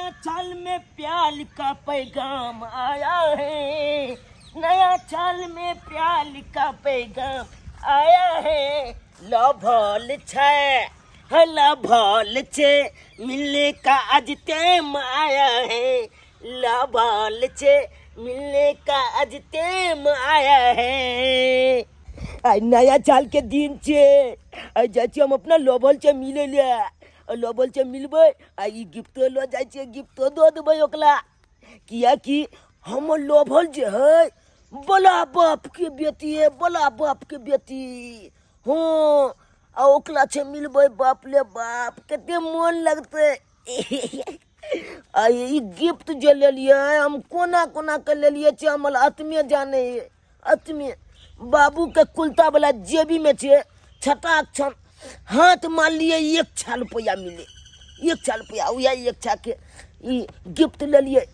नया साल में प्याल का पैगाम आया है, नया साल में प्याल का पैगाम आया है। लभल छै है, लभल छै, मिलने का आज टेम आया है। लभल छै, मिलने का आज टेम आया है। आइ नया साल के दिन छै, आइ जाइ छी हम अपना लभल छै मिलै ले। लभल छै मिलबै आ ई गिफ्टो लऽ जाइ छियै, गिफ्टो दऽ देबै ओकरा, किएकि हमर लोभल जे है बला बापके बेटी है, बला बापके बेटी। हँ, आ ओकरा छै मिलबै, बाप ले बाप, कते मोन लगतै। आ ई गिफ्ट जे लेलियै हम कोना कोना के लेलियै छै हमर आत्मे जानै है, आत्मे। बाबूके कुलतावला जेबीमे छै, छटाक छन हाथ मारलियै, एक छा रुपैआ मिले, एक छा रुपैआ। उएह एक छाके ई गिफ्ट लेलियै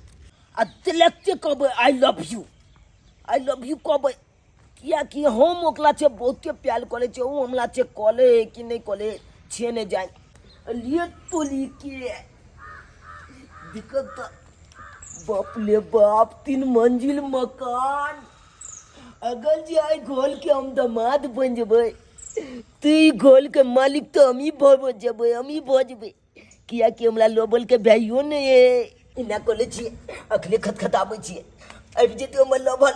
आ दिलकते कहबै I love you, I love you कहबै, किएकि हम ओकरा छै बहुते प्यार करै छियै। ओ हमरा छै कले है कि नहि कले छै नहि जानि लिए तोली के दिक्कत तऽ। बाप ले बाप, 3 मंजिल मकान। अगर जे आइ घोल के हम दामाद बनि जेबै तऽ ई घोल के मालिक तऽ हमही भऽ जेबै, हमही भऽ जेबै, किएकि हमरा लोबल के भाइयो नहि अइ। एना कऽ लै छियै, अखने खतखताबै छियै, आबि जेतै हमर लोभल।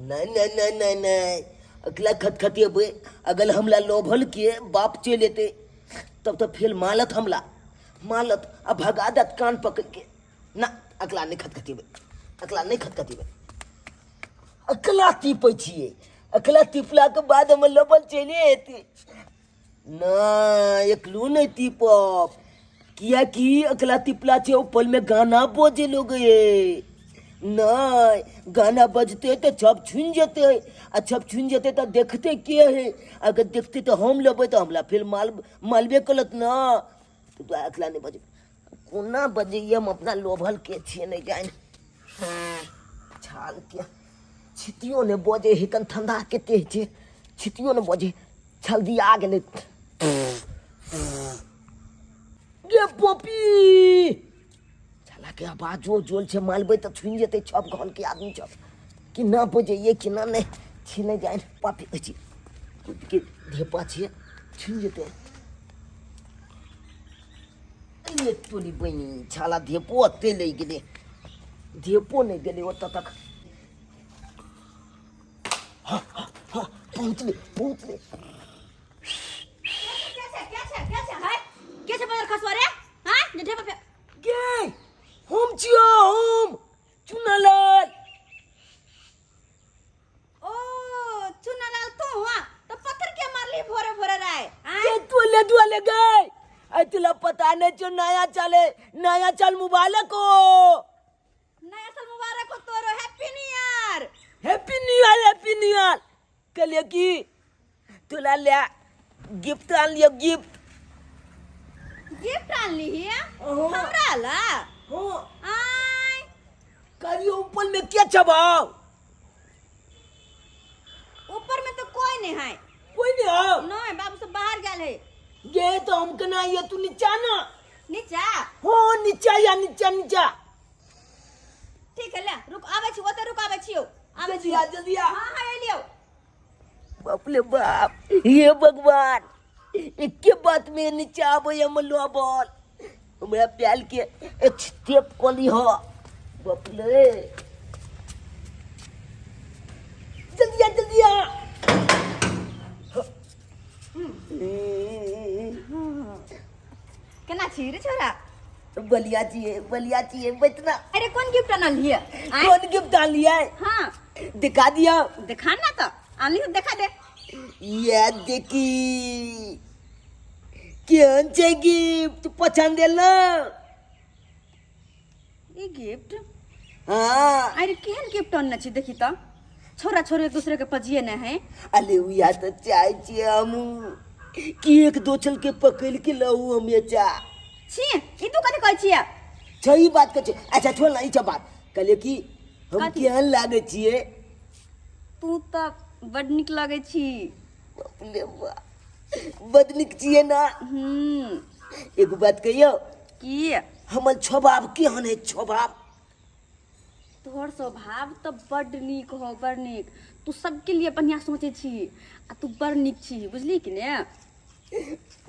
नहि नहि नहि नहि नहि, अगला खतखतेबै। अगर हमरा लोभल के बाप चलि एतै तब तऽ फेर मालत, हमरा मालत आ भगा देत कान पकड़ि के। ना, अगला नहि खतखतेबै, अगला नहि खतखतेबै, अकला तीपै छियै। अकला तीपलाके बाद हमर लोभल चलि एतै। नहि, एकलो नहि तीपब, किएकि अकला तिपला छै ऊपरमे गाना बजे लगै। नहि, गाना बजतै तऽ छप छुनि जेतै, आ छप छुनि जेतै तऽ देखतै के है? अगर देखतै तऽ हम लेबै तऽ हमरा फेर माल मालबे करत ने। तऽ दुआरे अकला नहि बजबै। कोना बजैए हम अपना लोभल के छियै नहि जानि। छालके छितियो नहि बजै है, कन ठंडा कते होइ छै, छितियो नहि बजै, छलदिया गेलै गे पोपी। छालाके आवाजो जोल छै, मालबै तऽ छुनि जेतै छप घरके आदमी छप। कि ना बजैए कि ना नहि छी नहि जानि। पापी कहै छी के ढेपा छियै, छुनि जेतै। ये टोली बनी छाला ढेपो ओते लागि गेलै, ढेपो नहि गेलै ओतऽ तक। हाँ हाँ हाँ, पहुँचले पहुँचले। के छै, के छै, के छै, है के छै बदर खसवा रे? हां, जे ढेपा पे गे, हम छियो, हम चुनालाल। ओ चुनालाल तू हुआ तो पत्थर के मारली भोरे भोरे राय? ये तू ले दुआ ले गए, अरे तुला पता नहीं जो नया चले, नया चल मुबारक हो। नया साल मुबारक हो तोरो, happy new year. Happy new year, happy new year. कहलिए कि तुला ले गिफ्ट आन लियो, गिफ्ट। गिफ्ट आन ली हिया हमरा ला? हाँ। आय कहलियो ऊपर में क्या छबाव? ऊपर में तो कोई नहीं है। कोई नहीं है? नहीं, बाबू सब बाहर गेल है। ये तो हम कना ये तू नीचा ना। नीचा? हाँ, नीचा या नीचा नीचा। ठीक है, ले रुक, आबै छी ओते, रुक, आबै छियौ, आबै जल्दी आ, जल्दी आ। हाँ हाँ, एलियौ। बाप रे बाप, हे भगवान, एके बात में नीचा आबै हम लो बॉल हमरा प्याल के एक स्टेप कली हो। बाप रे, जल्दी आ, जल्दी आ। केना छी रे छोरा? बलिया छियै, बलिया छियै, बैठना। अरे कोन गिफ्ट आनलियै? कोन गिफ्ट आनलियै? हाँ। दिखा दिया। दिखा ना, तो आनली तो देखा दे। ये देखी, केहन छै गिफ्ट? पसंद एलो ई गिफ्ट? हाँ। अरे केहन गिफ्ट आनने छी देखी तऽ, छोरा छोरी एक दूसरे के पजिए नहि है। अरे उया तऽ चाहै छियै हमहूँ कि एक दोसर के पकड़ के लहू हमेशा। छी, ई तू कथी कहै छियै? सही बात कहै छै। अच्छा छोड़ ना ई सब बात, कहलियै कि हम कथी? केहन लागै छियै? तू तऽ बड नीक लगै छी। बाप रे बाप, बड नीक छियै ना? हम्म। एगो बात कहियौ? की? हमर स्वभाव केहन है स्वभाव? तोहर स्वभाव तऽ बड्ड नीक हो, बड़ नीक। तू सबके लिए बढ़िआँ सोचै छी आ तू बड़ नीक छी, बुझली कि ने?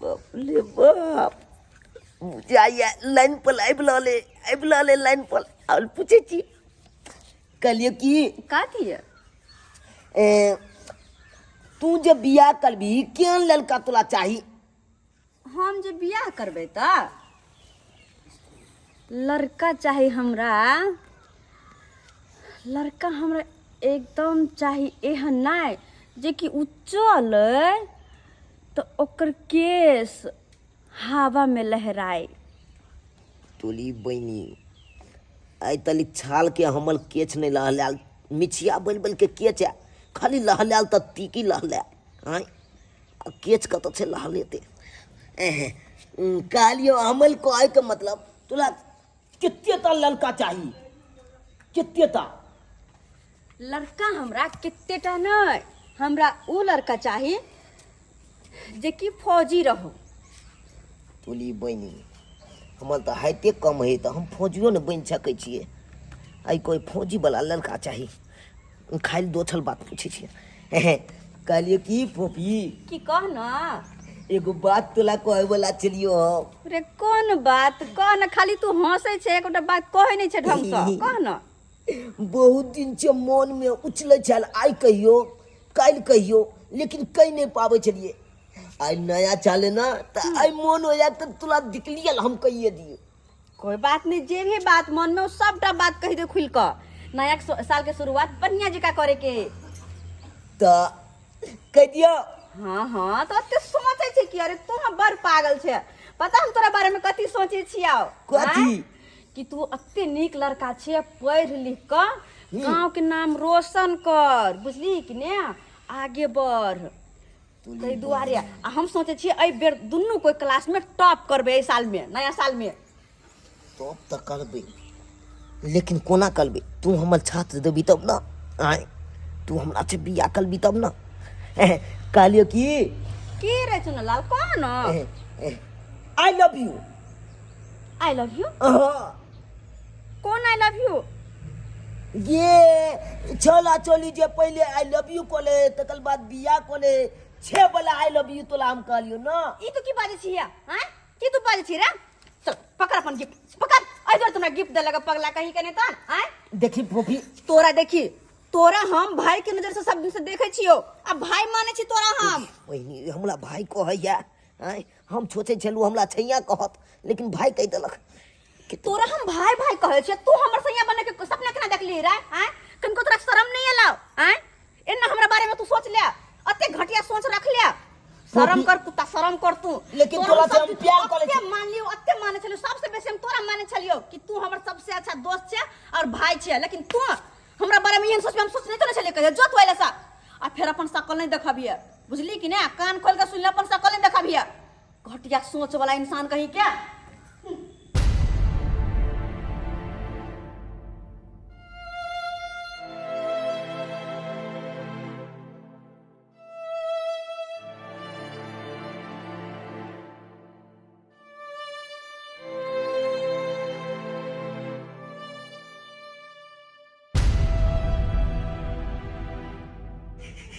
बाप रे बाप, बुझाइया लाइन पर आबि रहले, आबि रहले लाइन पर। आओर पूछै छी, कहलियै कि कथी? ए, तू जे बियाह करबी, केहन लड़का तोरा चाही? हम जे बियाह करबै तऽ लड़का चाही हमरा। लड़का हमरा एकदम चाही एहन नहि जेकि ओ चलै तऽ ओकर केश हवामे लहराय। तोली बहिनी, आइ तलिक छालके हमर केछ नहि लहलायल। मिछिया बलि बलिके केच आयल, खाली लहलायल तऽ तीकी लहलायल। आँय, आ केच कतऽ छै लहलेते? एहे कहलियौ, हमर कहैके मतलब तोरा कते टा लड़का चाही, कते टा? लड़का हमरा कते टा नहि, हमरा ओ लड़का चाही जेकि फौजी रहो। तोली बहिनी, हमर तऽ हाइटे कम है, तऽ हम फौजियो ने बनि सकै छियै। आइ कोइ फौजीवला लड़का चाही? खाली दोसर बात पूछै छियै। कहलियै की फोफी? की कह न। एगो बात तोला कहै वाला छलियो हम। रे, कोन बात? कह न। खाली तू हंसै छै, एकोटा बात कहै नहि छै ढंगसँ। कह न। बहुत दिन से मन में उछलै छल, आइ कहियो काल्हि कहियो, लेकिन कहि नहि पाबै छलियै। आइ नया चाले ना तऽ आइ मोन हो जाए तऽ तोला दिकलियल हम कहिए दियौ। कोई बात नहीं, जे भी बात मन में हो सबटा बात कहि दे खुल कऽ। नया साल के शुरुआत बढ़िया जकाँ करे के। तऽ कहि दियौ? हाँ हाँ, तऽ ओते सोचै छै कि? अरे, तू हम बड़ पागल छै। पता हम तोरा बारे में कथी सोचै छियौ? कथी? कि तू अते नीक लड़का छै, पढ़ि लिख कऽ गाँव के नाम रोशन कर, बुझली कि ने? आगे बढ़। ताहि दुआरे आ हम सोचै छियै एहि बेर दुनू कोई क्लास में टॉप करबै एहि साल में, नया साल में। टॉप तऽ करबै, लेकिन कोना करबै? तू हमर छात्र देबी तब ने। आँय, तू हमरा से बियाह करबी तब ने। कहलियौ की? की रे चुनलाल, कह न। I love you. I love you? कोन I love you? ये छोला चोली जे पहिले I love you कोले, तकर बाद बियाह कोले छे वाला I love you तोला हम कहलियो ना। ई तू की बाजै छियै? आँय, की तू बाजै छी रे? चल, पकड़ अपन गिफ्ट, पकड़। एहि दुआरे तोरा गिफ्ट देलक पगला कहीं के नहीं तहन। आँय? देखी फोफी। तोरा देखी, तोरा हम भाई के नजर से सब दिन से देखे छियो आ भाई माने छी तोरा हम। बहिनी, हमरा भाई कहैया? आँय, हम सोचै छलहुँ हमरा छैया कहत, लेकिन भाई कहि देलक। कि तोरा हम भाई भाई कहै छियै, तू हमर सैया बने के सपना केना देखली रे? आँय, कनिको तोरा शरम नहीं एलौ? आँय, एना हमरा बारे में तू सोच ले, अते घटिया सोच रख ले। शरम कर कुत्ता, शरम कर तू। लेकिन तोरा से हम प्यार करै छी। मान लियो, अते माने छलियो, सबसे बेसी हम तोरा माने छलियो कि तू हमर सबसे अच्छा दोस्त छे और भाई छे, लेकिन तू हमरा बारे में एहन सोच हम सोचने तो नहीं छलियो कहियो। जो तू अइले सा आ फेर अपन शकल नहीं देखबिहे, बुझली कि ने? कान खोल के सुन ले, अपन शकल नहीं देखबिहे। घटिया सोच वाला इंसान कहीं क्या।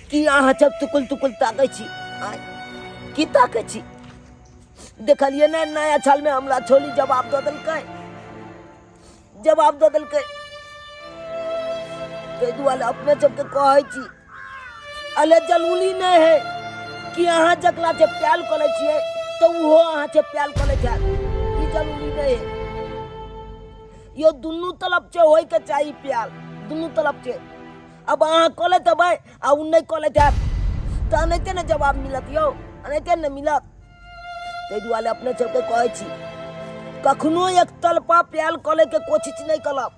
की अहाँ सब तुकुल तुकुल ताकै छी? आँय, की ताकै छी? देखलियै ने, नया साल में हमरा छोली जवाब दऽ देलकै, जवाब दऽ देलकै। ताहि दुआरे अपने सबके कहै छी, अले जरूरी नहि है कि अहाँ जकरा से प्यार करै छियै तऽ ओहो अहाँ से प्यार करै छै, ई जरूरी नहि है। यो दुनू तरफ से होइके चाही प्यार, दुनू तरफ से। अब अहाँ कऽ लेत हेबै आ ओ नहि कऽ लेत हैत तऽ एनाहिते ने जवाब मिलत यौ, एनाहिते ने मिलत। ताहि दुआरे अपने सबके कहै छी, कखनो एक तरफा प्यार करैके कोशिश नहि करब।